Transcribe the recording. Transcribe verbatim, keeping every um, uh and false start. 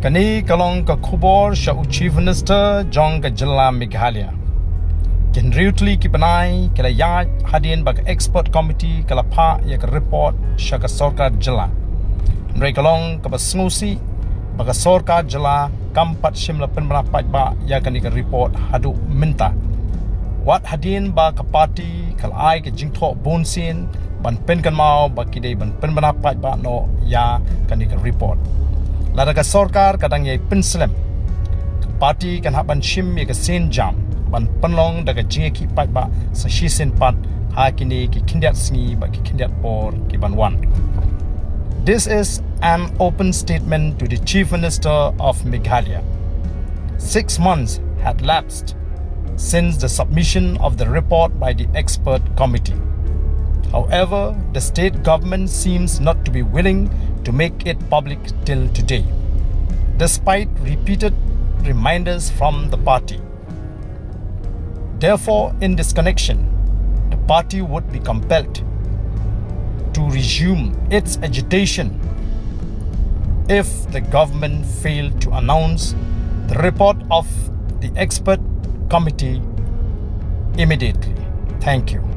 Kane ka long ka khubor sha u Chief Minister jong ka jylla Meghalaya. Ki hynriew tylli ki bnai ki la ïaid hadien ba ka expert committee ka la phah ïa ka report sha ka sorkar jylla. Hynrei ka long kaba sngewsih ba ka sorkar jylla kam pat shym la pynbna paidbah ïa kane ka report haduh mynta. Wat hadien ba ka party ka la ai ka jingthoh bunsien ban pynkynmaw ba ki dei ban pynbna paidbah noh ïa kane ka report. Lada ka sorkar ka dang ïai pynslem, ka party kan hap ban shim ïa ka sienjam ban pynlong da ka jingïakhih paidbah sa shisien pat ha kine ki khyndiat sngi bad ki khyndiat por ki ban wan. This is an open statement to the Chief Minister of Meghalaya. Six months had lapsed since the submission of the report by the expert committee. However, the state government seems not to be willing to make it public till today, despite repeated reminders from the party. Therefore, in this connection, the party would be compelled to resume its agitation if the government failed to announce the report of the expert committee immediately. Thank you.